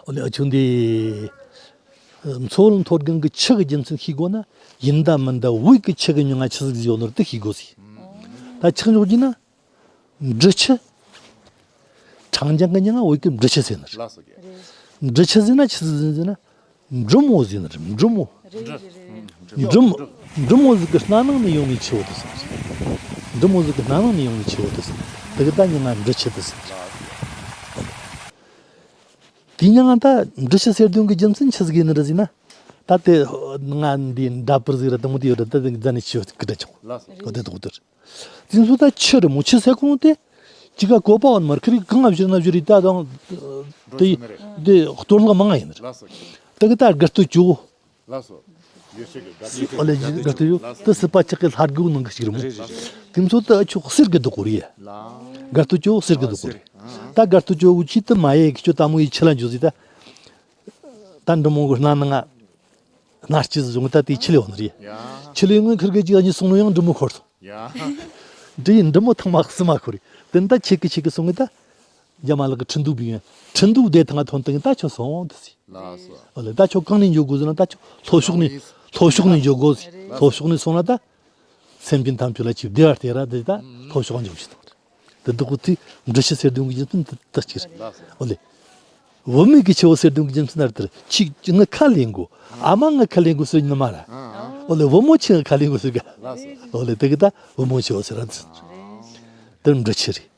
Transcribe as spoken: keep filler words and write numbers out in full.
ཨོ་ལེ། ཨ་ཆུང་དེ། མཚོ་བོད་མཐོ་སྒང་གི་ཆུ་གི་རྒྱུ་མཚན་ཤེས་དགོས་ན། ཡིན་ད་མིན་ད་བོད་ཀྱི་ཆུ་གི་མྱིང་ང་ཆི་ཟིག་ཟེར་ཡོད་ནོ་དེ་ཤེས་དགོས་ཟེར། ད་ཆག་འཇོག་རྒྱུ་ན། འབྲི་ཆུ། ཁྲང་ཅང་གི་མྱིང་ང་བོད་ཀྱི་འབྲི་ཆུ་ཟེར་ནི་རེད། ལགས་སོ། རྒྱལ། འབྲི་ཆུ་ཟེར་ན་ཆི་ཟིག་ཟེར་ན། འབྲི་མོ་ཟེར་ནི་རེད། འབྲི་མོ། རེད་རེད་རེད། འབྲི་མོ། འབྲི་མོ་ཟིག་གི་སྣ་ནང་ནས་ཡོང་ནི་ཆུ་བོ་དེ་ཟེར་ནི་རེད། འབྲི་མོ་ཟིག་གི་སྣ་ནང་ནས་ཡོང་ནི་ཆུ་བོ་དེ་ཟེར་ནི་རེད། དེ་གི་ད་མྱིང་ང་འབྲི་ཆུ་དེ་ཟེར་ནི་རེད། དེ་མྱིང་ང་ད་འབྲི་ཆུ་ཟེར་དོན་གི་རྒྱུ་མཚན་ཆི་ཟིག་ཡིན་ནི་རེད་ཟེར་ན། ད་དེ་ང་འདི་འདྲ་པར་ཟིག་ར་དེ་མོ་དེ་ཡོད་ར། ད་དེ་རྫ་ནས་ཆུ་བོ་གི་འདྲ་ཆོག་ལགས་སོ། ཨོ་དེ་དོག་དེ་རེད། དེ་ཚོ་ད་ཆུ་རེད་མོ། ཆུ་ཟེར་གོ་ནོ་དེ་ཅི་ག་གོ་པ་འོ་མར་ཁི་རི་གང་ང་བཞུར་ན་བཞུར་རི་ད་དང་། འགྲོ་དེ་ཆོག་ནི་རེད། དེ་གཏོར་བརླག་མང་ང་ཡིན་ནི་རེད། ལགས་སོ། དེ་གི་ད་དགའ་སྟོད་ཇོ་བོ། ལགས་སོ། ཡོད་ཆེ་གི་དགའ་སྟོད་ཨོ་ལེ་ཇོ་བོ། དགའ་སྟོད་ཇོ་བོ་དེ་སྲིད་པ་ཆགས་ཀྱི་ལྷ་སྒོའི་ནང་གི་ཞིག་རེད་མོ། རེད་རེད་རེད། དེ་ཚོ་ད་ཆོག་གསེར་གི་རྡོ་སྐོར་ཡ། ལ། དགའ་སྟོད་ཇོ་བོ་གསེར་གི་རྡོ་སྐོར་རེད། ད་དགའ་སྟོད་ཇོ་བོ་ཆེད་དུ་མ་ཡེ་གི་ཆོ་ད་མོ་ཡི་ཆི་ལ་འཇོག་ཟིག་ད། ད་འབྲི་མོ་གི་སྣ་ནང་ང་སྣ་ལྕེ་ཟིག་བཟུང་ད་དེ་ཆི་ལེ་འོང་ནི་རེད། ཡ། ཆི་ལེ་ངོས་ཁིར་གི་ཅིག་གཉིས་སོང་ནོ་ཡང་འབྲི་མོ་ཁོར་སོང་། ཡ། འདི་ཡིན་འབྲི་མོ་ཐང་མ་སི་མ་ཁོ་རེ། དེ་ད་ཆེ་གི་ཆེ་གི་སོང་གི་ད། རྒྱ་མ་ལག་གི་ཁྲི་འདུག་བི་ཡོན། ཁྲི་འདུག་དེ་ཐང་ཐོན་དང་ད་ཆོ་སོང་དུ་སི། ལགས་སོ། ཨོ་ལེ་ད་ཆོ་གང་ནས་འཇོག་དགོས་ཟེར་ན་ད་ཆོ་ལྷོ་ཕྱོགས་ནས། ལྷོ་ཕྱོགས་ནས་འཇོག་དགོས་ཟེར། ལྷོ་ཕྱོགས་ནས་སོང་ན་ད། སེམས་ཅན་ཐམས་ཅད་ལ་ཆིབས་བདེ་བར་སྟེར་ར་དེ་ད་ལྷོ་ཕྱོགས་འཇོག་ཞིག་དང་། དེ་འདུག་གོ་དེ་འབྲི་ཆུ་ཟེར་དོན་གི་རྒྱུ་མཚན་དེ་ད་ཅིག་རེད། ལགས་སོ། ཨོ་ལེ། བུད་མེད་ཀྱི་ཆུ་བོ་ཟེར་དོན་གི་རྒྱུ་མཚན་ན་དེར་ཆིག་ང་ཁ་ལེན་དགོས། ཨ་མ་ང་ཁ་ལེན་དགོས་ཟེར་ཉི་མ་ར། ཨོ་ལེ་བུ་མོ་ཆེ་ང་ཁ་ལེན་དགོས་ཟེར་ག་ལགས་སོ། ཨོ་ལེ་དེ་གི་ད་བུ་མོ་ཆུ་བོ་ཟེར་ར་དེ། དེར་འབྲི་ཆུ་རེད།